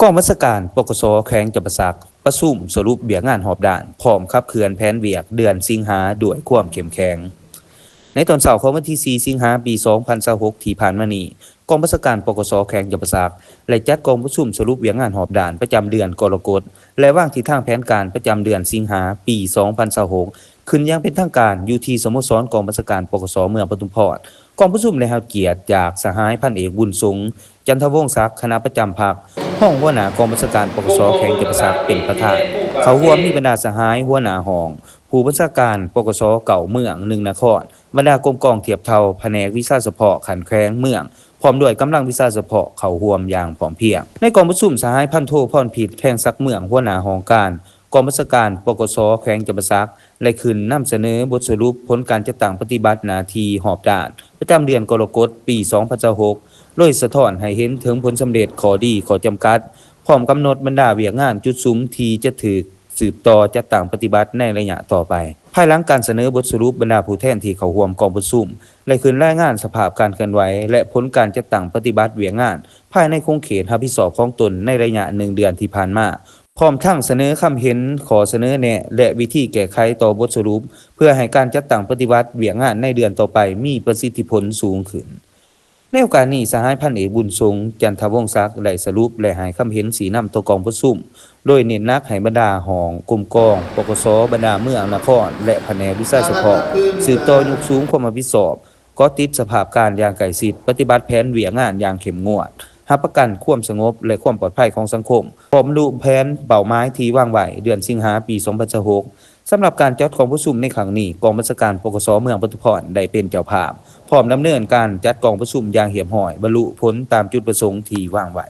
ກອງບັນຊາການ ປກສ ແຂວງຈຳປາສັກ ປະຊຸມສະຫຼຸບວຽກງານຮອບດ້ານ ພ້ອມຂັບເຄື່ອນແຜນວຽກເດືອນສິງຫາດ້ວຍຄວາມເຂັ້ມແຂງ. ໃນຕອນເຊົ້າຂອງວັນທີສີ່ ສິງຫາ ປີສອງພັນຊາວຫົກ ທີ່ຜ່ານມານີ້, ກອງບັນຊາການ ປກສ ແຂວງຈຳປາສັກ ໄດ້ຈັດກອງປະຊຸມສະຫຼຸບວຽກງານຮອບດ້ານປະຈຳເດືອນກໍລະກົດ ແລະ ວາງທິດທາງແຜນການປະຈຳເດືອນສິງຫາ ປີສອງພັນຊາວຫົກ ຂຶ້ນຢ່າງເປັນທາງການຢູ່ທີ່ສະໂມສອນກອງບັນຊາການ ປກສ ເມືອງປະທຸມພອນ. ກອງປະຊຸມໄດ້ຮັບກຽດຈາກສະຫາຍພັນເອກ ບຸນສົງ ຈັນທະວົງສັກ ຄະນະປະຈຳພັກ, ຮອງຫົວໜ້າກອງບັນຊາການ ປກສ ແຂວງຈຳປາສັກ ເປັນປະທານ. ເຂົ້າຮ່ວມມີບັນດາສະຫາຍຫົວໜ້າຫ້ອງ, ຜູ້ບັນຊາການ ປກສ ເກົ້າເມືອງ ໜຶ່ງນະຄອນ, ບັນດາກົມກອງທຽບເທົ່າ, ພະແນກວິຊາສະເພາະຂັ້ນແຂວງເມືອງ ພ້ອມດ້ວຍກຳລັງວິຊາສະເພາະເຂົ້າຮ່ວມຢ່າງພ້ອມພຽງ. ໃນກອງປະຊຸມ, ສະຫາຍພັນໂທ ພອນພິດ ແພງສັກເມືອງ ຫົວໜ້າຫ້ອງການ ກອງບັນຊາການ ປກສ ແຂວງຈຳປາສັກ ໄດ້ຂຶ້ນນຳສະເໜີບົດສະຫຼຸບຜົນການຈັດຕັ້ງປະຕິບັດໜ້າທີ່ຮອບດ້ານ ປະຈຳເດືອນກໍລະກົດ ປີສອງພັນຊາວຫົກ ໂດຍສະທ້ອນໃຫ້ເຫັນເຖິງຜົນສຳເລັດ, ຂໍ້ດີ, ຂໍ້ຈຳກັດ, ພ້ອມກຳນົດບັນດາວຽກງານຈຸດສຸມທີ່ຈະຖືກສືບຕໍ່ຈັດຕັ້ງປະຕິບັດໃນໄລຍະຕໍ່ໄປ. ພາຍຫຼັງການສະເໜີບົດສະຫຼຸບ, ບັນດາຜູ້ແທນທີ່ເຂົ້າຮ່ວມກອງປະຊຸມ ໄດ້ຂຶ້ນລາຍງານສະພາບການເຄື່ອນໄຫວ ແລະ ຜົນການຈັດຕັ້ງປະຕິບັດວຽກງານ ພາຍໃນຂົງເຂດຮັບຜິດຊອບຂອງຕົນໃນໄລຍະໜຶ່ງເດືອນທີ່ຜ່ານມາ, ພ້ອມທັງສະເໜີຄຳເຫັນ, ຂໍ້ສະເໜີແນະ ແລະ ວິທີແກ້ໄຂຕໍ່ບົດສະຫຼຸບ ເພື່ອໃຫ້ການຈັດຕັ້ງປະຕິບັດວຽກງານໃນເດືອນຕໍ່ໄປມີປະສິດທິຜົນສູງຂຶ້ນ. ໃນໂອກາດນີ້, ສະຫາຍພັນເອກ ບຸນສົງ ຈັນທະວົງສັກ ໄດ້ສະຫຼຸບ ແລະ ໃຫ້ຄຳເຫັນຊີ້ນຳຕໍ່ກອງປະຊຸມ, ໂດຍເນັ້ນໜັກໃຫ້ບັນດາຫ້ອງກົມກອງ ປກສ ບັນດາເມືອງ, ນະຄອນ ແລະ ພະແນກວິຊາສະເພາະ ສືບຕໍ່ຍົກສູງຄວາມຮັບຜິດຊອບ, ເກາະຕິດສະພາບການຢ່າງໃກ້ຊິດ, ປະຕິບັດແຜນວຽກງານຢ່າງເຂັ້ມງວດ, ຮັບປະກັນຄວາມສະຫງົບ ແລະ ຄວາມປອດໄພຂອງສັງຄົມ, ພ້ອມບັນລຸແຜນເປົ້າໝາຍທີ່ວາງໄວ້ເດືອນສິງຫາ ປີສອງພັນຊາວຫົກ. ສຳລັບການຈັດກອງປະຊຸມໃນຄັ້ງນີ້, ກອງບັນຊາການ ປກສ ເມືອງປະທຸມພອນ ໄດ້ເປັນເຈົ້າພາບ, ພ້ອມດຳເນີນການຈັດກອງປະຊຸມຢ່າງຮຽບຮ້ອຍ, ບັນລຸຜົນຕາມຈຸດປະສົງທີ່ວາງໄວ້.